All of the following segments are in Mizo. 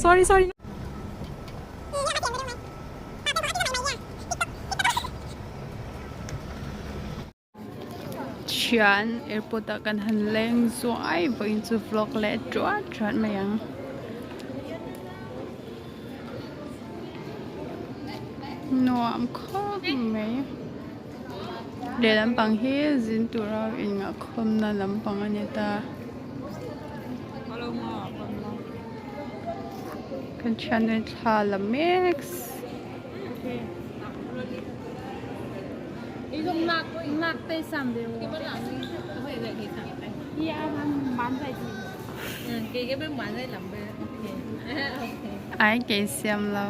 Sorry sorry. Thian airport ah kan han leng zuai vawiin chu vlog leh tuat tuat mai ang. Nuam khawp mai. Lehlam pang hi zin tura inngakhawmna lampang a ni ta. Kan thiannu in thla la mek. Ai kei siam lo.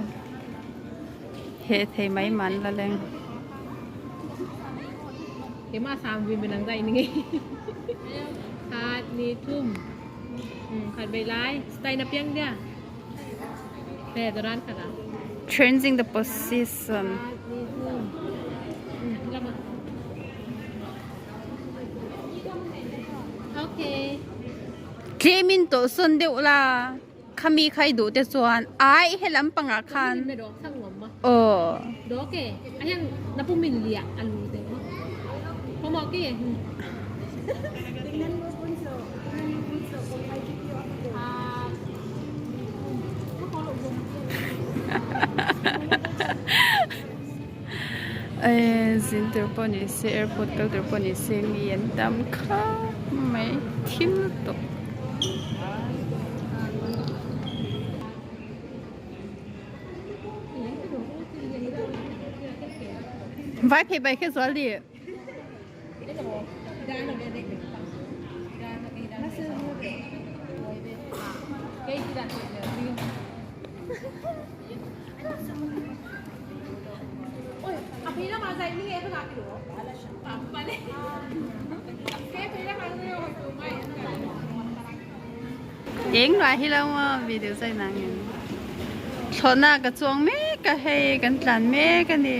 He thei mai man la leng. Keimah sam vi minang dai ni khat ni thum khat bei lai style na piang dia pe doran khata Changing the position. Khat ni thum lama okay. Tlemin tawh sawn deuh la. Khami kha i duh te chuan ai he lampangah khan aw. Zin tur pawh ni se airport kal tur pawh ni se mi an tam khawp mai thil tawp. Vai phei bai khe zual di. Eng lai hi lo maw video zai nang in thlawhna ka chuang mek a hei kan tlan mek a ni.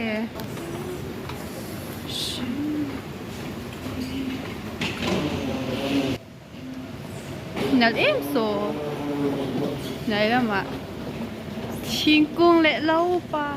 Nalh em saw hnai lamah thingkung leh lo pa.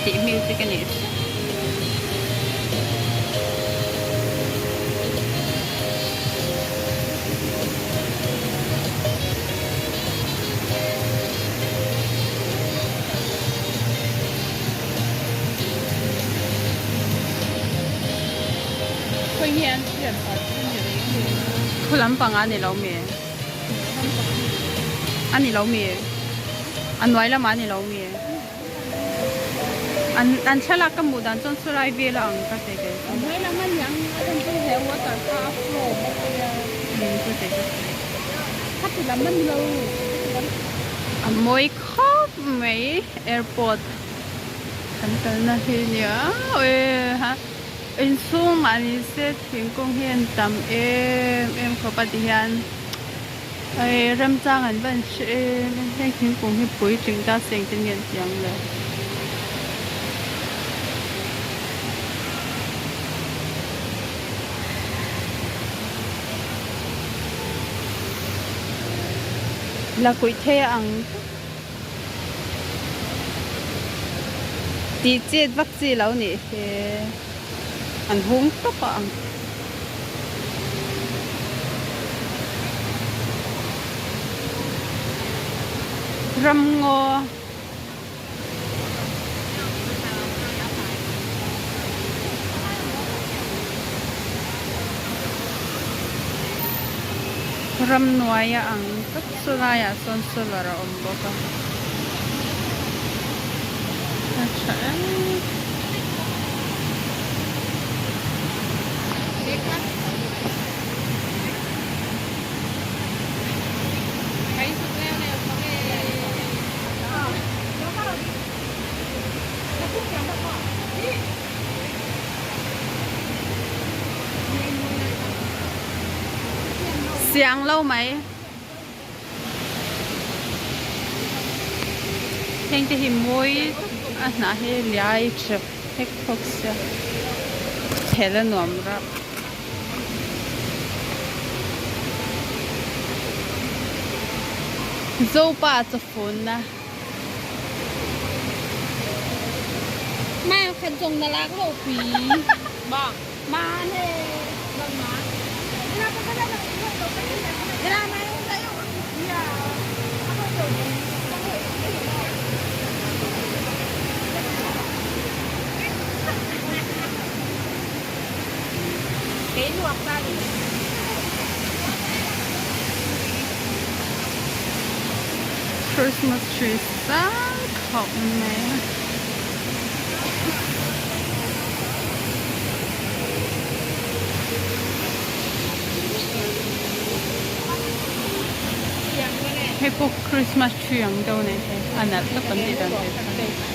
Tih music a nih. Khu lampang a ni lo mi? A ni lo mi? A hnuai lamah a ni lo mi? An an thlalak ka hmuh dan chuan chulai vel a ang ka ti kei chu. Hnuai lam a niang a chhan chu he water kha a flow bawk a nia. Ka ti ka ti. Khati lam a ni lo. A mawi khawp mai airport kan kalna hi nia awi ha inchhung mah ni se thingkung hi an tam em em khawp a tihian. Hei remchang an van hre em em heng thingkung hi puitling ta se engtin nge an ti ang le. La kuih thei a ang tih chet vak chi lo nih hi an hung tawp a ang. Ramngaw Ramhnuai a ang tlat chu laiah sawn solar a awm bawk a a tha em. Chiang lo mai. Heng te hi mawi tak a hnah hi liai tha vek bawk sia phel a nuam rap. Zopa chawfunna. Mai khat zawng na lak lo pi. Christmas tree sang khawp mai a. Hei pawh Christmas tree ang deuh a ni thei a nalh tak an tih dan te kha.